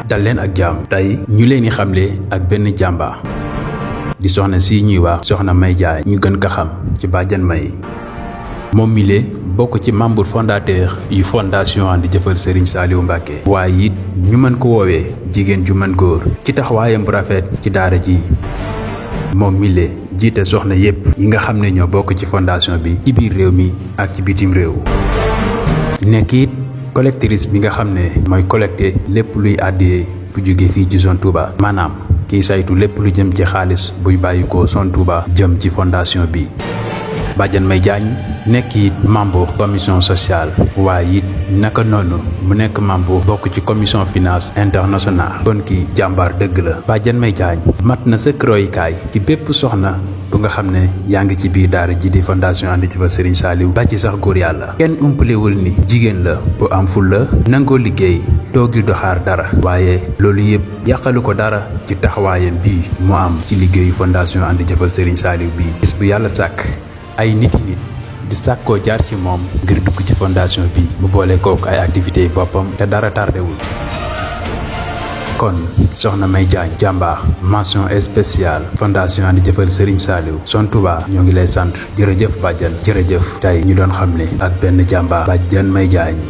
dal leen ak jàmm tey ñu leen di xamle ak benn jàmbaar di soxna si ñuy wax soxna May Diagne ñu gën ko xam ci Badiane May moom mile bokk ci membre fondateur yu fondation ànd jëfal Serigne Saliou Mbacké waaye it ñu mën ko woowee jigéen ju mën góor ci taxawaayam bu rafet ci daara ji moom mile jiite soxna yépp yi nga xam ne ñoo bokk ci fondation bi ci biir réew mi ak ci bitim réew nekk it collectrice bi nga xam ne mooy collecté lépp luy àddiyee bu jóge fii ci zone Touba maanaam kiy saytu lépp lu jëm ci xaalis buy bàyyi ko zone Touba jëm ci fondation bi Badiane May Diagne nekk it membre commission sociale waaye it naka noonu mu nekk membre bokk ci commission finance internationale kon kii jàmbaar dëgg la Badiane May Diagne mat na sëkk royukaay ci bépp soxna bu nga xam ne yaa ngi ci biir daara ji di fondation ànd jëfal Serigne Saliou ba ci sax góor yàlla kenn umpalewul ni jigéen la bu am fulla nangoo liggéey toogil do xaar dara waaye loolu yëpp yàqalu ko dara ci taxawaayam bii mu am ci liggéeyu fondation ànd jëfal Serigne Saliou bii bis bu yàlla sàkk ay nit di sàkkoo jaar ci moom ngir dugg ci fondation bi mu boole kook ay activités boppam te dara tardewul kon soxna May Diagne jàmbaar mention spéciale fondation ànd jëfal Serigne Saliou zone Touba ñoo ngi lay sant jërëjëf Badiane jërëjëf tey ñu doon xamle ak benn jàmbaar Badiane May Diagne